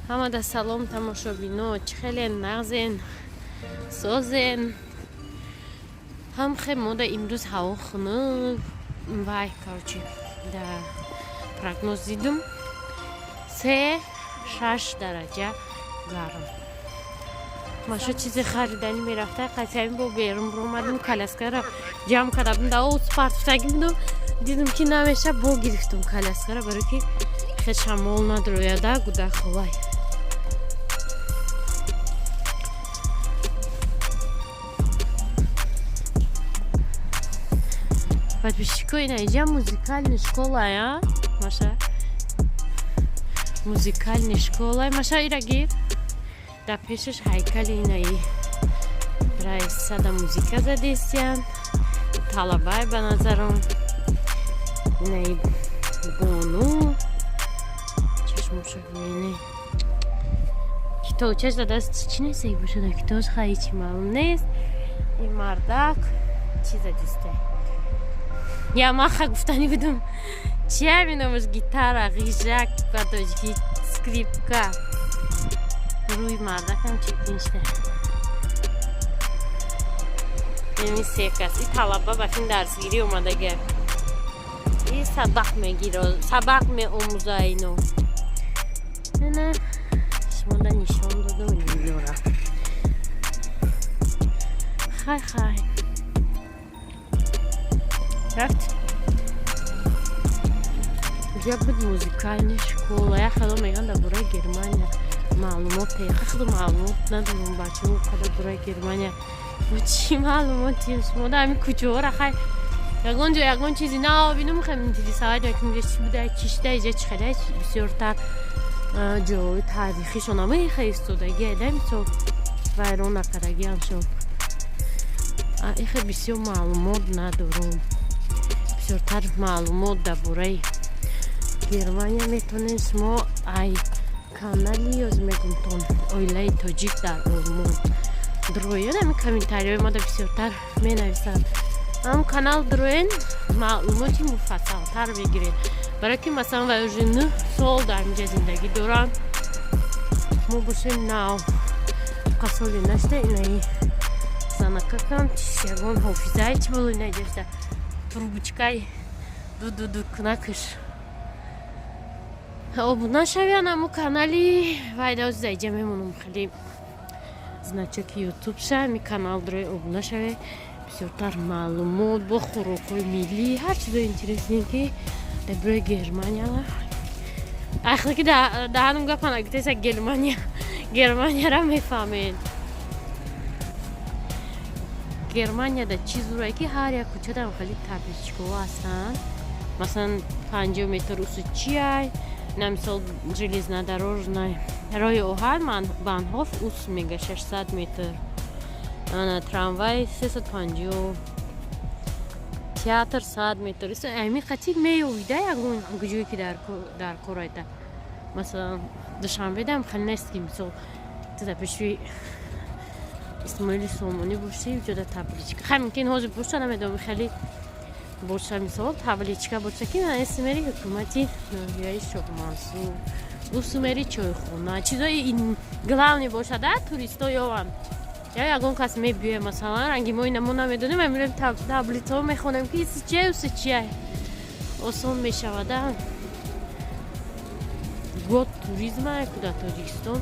Ҳамада салом, тамошобино, чӣ хеле нағзен, созен. Ҳам хе мода имрӯз ҳаво хунук. Вай, короче, да прогноз дидум 3-6 дараҷа гарм. Маша чизе хариданӣ мерафта, қатъиан бо берун омадам, коляскаро ҷамъ карда будам, да партуфтагӣ будам, дидум ки намеша, бо гирифтум коляскаро, барои ки хе шамол надрояда гудаховай. Подписчико, ина иҷа музыкальный школа, а? Маша. Музыкальный школа. Маша, ира гир. Дар пешаш ҳайкали инаи раисада музика задестиян. Талабай ба назарам. Инаи бону. Чашмоша бинед. Китобчаш дар даст чӣ нест, бошад, китобаш хай чӣ маълум нест. Ин мардак чӣ задистай? Ямаха гуфтанӣ будум. Чия меномаш, гитара, ғижак, ба тоҷикӣ скрипка. Рӯи мардакам чекин шуда. Ини се кас. И талаба ба фин дарсгирӣ омадага. И сабақ мегиро, сабақ меомӯза ино. Ина шумода нишон додум инора. Хай, хай. Рафт. Ҷа буд музыкальный школа. Я хело мегӯям, дар бораи Германия маълумот хело маълумот надорам, бачаҳо, қадар бораи Германия. Чӣ маълумоти шумо да ҳамин кӯчаҳора, хай, ягон ҷо ягон чизи нав бинум, хеле интересовать мекунем, инҷа чӣ буда, чӣ шуда, иҷа чӣ хеле бисёртар ҷои таърихишон ама хеле истодагӣ да, мисол, вайрон накардагиамшон. Ихе бисёр маълумот надорум. Бисёртар маълумот дар бораи Германия метавонед шумо ай канали ёз мегумтон, оилаи тоҷик дар Олмон дроен, ами комментариҳои мада бисёртар менависанд. Ам канал дроен, маълумоти муфассалтар мегиред, барое ки масалан вай уже 9 сол дар инҷа зиндагӣ доранд, мо бошем нав қасоли нашта. Инаи занакакам ягон ҳофизаи чӣ боло инаҷашта трубочкай ду-ду-ду кунакаш. Обуна шавян аму канали вайдаозиза, иҷа мемонам хеле значоки ютуб ша, ами канал дрои, обуна шаве, бисёртар маълумот бо хӯрокҳои миллӣ, ҳар чизои интересне ки дар бораи Германия. Ахир ки даҳанум гапа нагуфтеса, Германия Германияра мефаҳмед. Германияда чӣ зурае ки ҳар як кӯчадам хеле табличкаҳо ҳастанд, масалан, 50 метр усу чиай, на мисол, железнодорожный, роҳи оҳан, Bahnhof ус мега 600 метр, ана трамвай 350, театр 100 метр. Ами қати меёвида ягон ҷое ки дар кор айта. Масалан, Душанбедам хеле нест ки мисол ту дар пеши Исмоили Сомонӣ бошӣ, ҷода табличка. Хай, мумкин ҳозир боша, намедонам, хеле боша, мисол, табличка боша ки эсмери ҳукумати ноҳияи Шоҳмансур, усумери чойхона, чизои главный бошада, туристо ёванд я ягон кас мебиёя, масалан, ранги мо ина мо намедонем, мемирем, таблицаҳо мехонем ки иси чия, уси чия, осон мешавада. Год туризма ку дар Тоҷикистон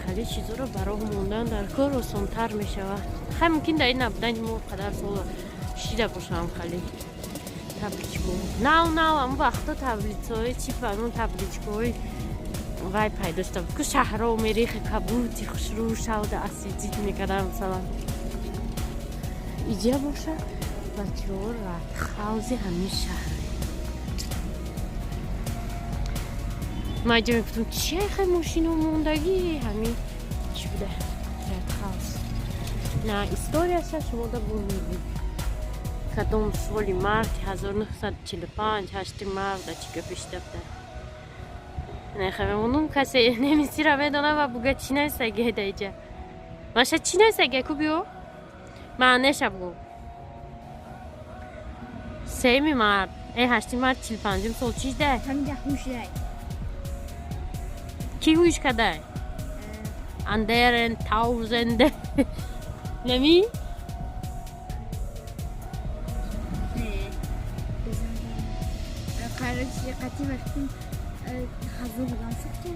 хеле чизоро ба роҳ мондан дар кор осонтар мешавад. Хай, мумкин дар ин набудани мо қадар сол шида бошам, хеле табличко нав нав ам вақто таблицаҳои чи ан табличкаҳои вай пайдо шуда буд ку, шаҳро мерехи кабути хушрӯ шавда асидид мекардам. Масалан, иҷа боша, бачаҳо, Rathaus и ҳамин шаҳре. Ман иҷа мегуфтам, чия хел мошино мондагӣ, ҳамин чӣ буда, Rathaus. На историяша шумода бумедид, кадом соли марти 1945, 8 марта чӣ гапи шуда буда. Нехамемонум, касе немисира медонам ва буга, чӣ нависагида иҷа? Маша, чӣ нависагия ку, биё, маънеша бугу. 3 март, 8 март 45-ум сол чӣ шуда? Ҳамин ҳушай. Ки ҳуш кадай? Anderen, tausende. Неми? Не. Короче, қати вақти ҳазор будам сохтем.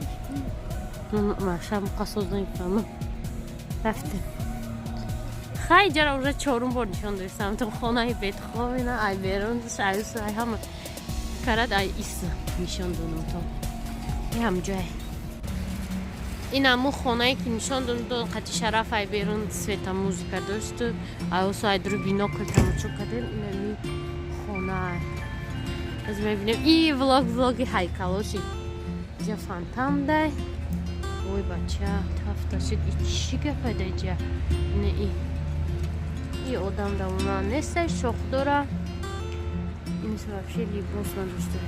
Маша муқассоз намефаҳмам. Рафтем. Хай, ҷара уже чорум бор нишон додистам. Ту хонаи Бетховена, ай берун, ай ай ҳама. Карад ай ис нишон додам то. Ҳам ҷой. Ин ҳамун хонае, ки нишон додам, қати Шараф ай берун света музыка дошту, айосу ай дуру бинокль тамошо кардем. Ин ҳами хона аз мебинем. И влог, влоги ҳайкалоши. Иҷа фонтан дай. Ой, бача, тафташид. И чӣ гапа даҷа? Не, и одам дамона нестай, шох дора. Ин вообще либос надошта,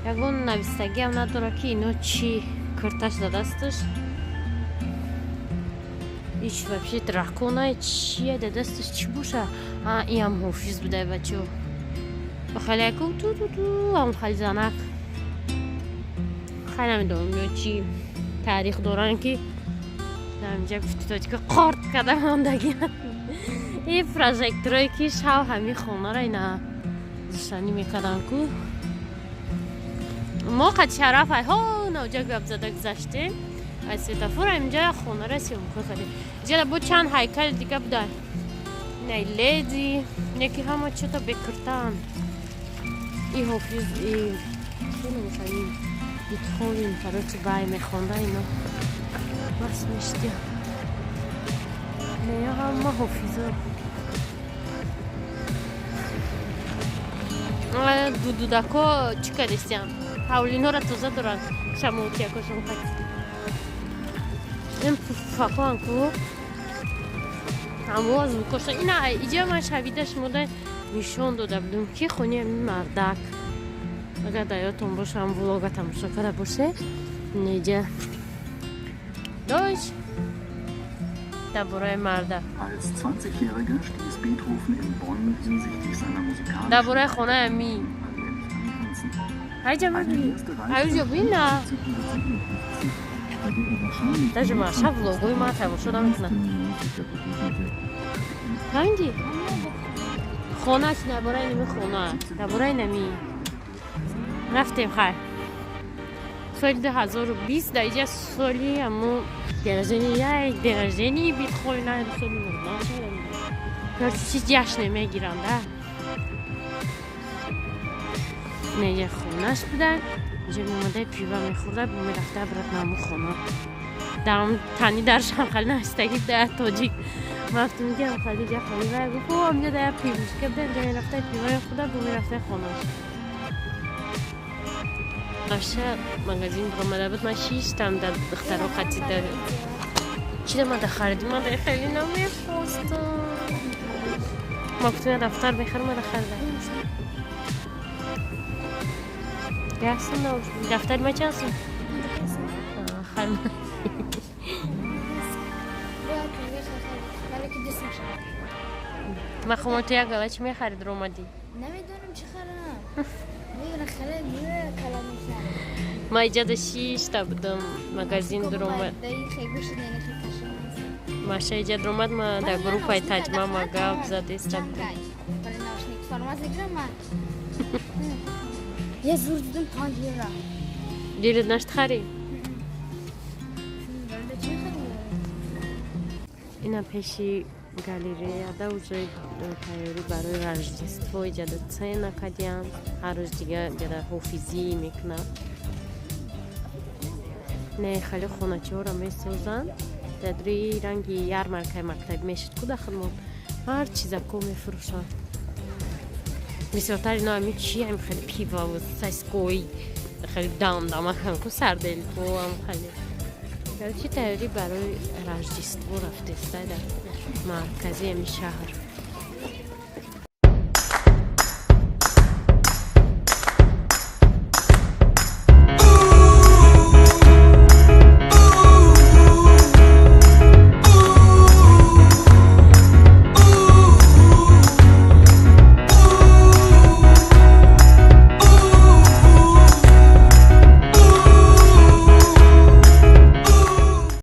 ягон навистагиам надора, ки ино чӣ кирташ да дасташ. Ич вообще драконай чия да дасташ, чӣ боша? А, иам ҳофиз будай, бачо. Бахаляку ту ту ту ам хали занак. Хай, намедонам, ё чӣ таърих доранд, ки инҷа гуфти тоҷика қорт карда мондаги. И прожекторое, ки шав ҳамин хонара ина рӯшанӣ мекардан ку. Мо қад Шараф ҳо навҷа гап зада гузаштем аз светофор, инҷа хонара съёмка кардем. Иҷа бо чанд ҳайкали дига буда, инай леди неки, ҳама чото бекиртаанд. И ҳофиз, и Бетховен, короче, бай мехонда, ино бас мешти. Не, ҳама ҳофизо дудудако чӣ кардистиям, ҳавлинора тоза доранд, шамолтиякошон қати ин пуфакоан ку, ҳамоа звукоша. Ина иҷа ман шавида шумода нишон дода будум, ки хони ҳамин мардак, агар дар ёдтон боша, ҳам влога тамошо карда боше, иҷа дошт дар бораи марда. Als 20-Jähriger stieß Beethoven in Bonn hinsichtlich seiner musikalischen дар бораи хонаи ами allmählich an Grenzen. ҳайҷа Eine мебинӣ erste аюҷо Reise бина. 1757, bei der er wahrscheinlich Даже маша влогои ма тамошо намекунад. Musiker begegnete. Фаҳмидӣ? Хона чи, дар бораи нами хона, дар бораи нами рафтем. Хай, соли 2020 дар иҷа соли ҳамун день рождения, як день рождения Бетховена, соли мурдан, короче, чи ҷашне мегиранда. Неҷа хонаш буда, иҷа меомада, пива мехӯрда, мерафта обратно ҳамун хона. Дар тани даршам хали навистагӣ да тоҷик. Ман гуфтам, ки хали ҷа хони ва гуфт, о, амҷа да як пивушка буда, инҷа мерафта, пива мехӯрда, бо мерафта хонаш. Маша магазин биромада буд, ман шиштам дар духтаро қати дар чида мада хариди, ман дар хеле намехостам. Ма гуфтам, я дафтар мехарам, мада харида. Ясно, дафтари ма чанд сум? Хар. Бояд мехарид, ки дӯст мешавад. Ма хома, ту як гала чӣ мехарид ромадӣ? Намедонам, чӣ харам. Мегӯям, хеле калон мешавад. Ма иҷада шишта будам, магазин дуромад. Маша иҷа дуромад, ма дар группаи таҷма ма гап задеста будам. Я зур дидам, 5 евро. Дилет нашт харид? Чӣ харид? Ина пеши галереяда уже тайёрӣ барои Рождество, иҷада цена кардиям. Ҳар рӯз дига иҷада ҳофизӣ мекунад. Не, хеле хоначиҳоро месозанд, дар рӯи ранги ярмаркаи мактабӣ мешид ку дахлмон, ҳар чизако мефурӯшанд. Бисёртар ино ами чи, ами хеле пиваву саскои, хеле дамдамакан ку, сарделко, ам хеле. Короче, тайёрӣ барои Рождество рафтеста дар маркази ами шаҳр.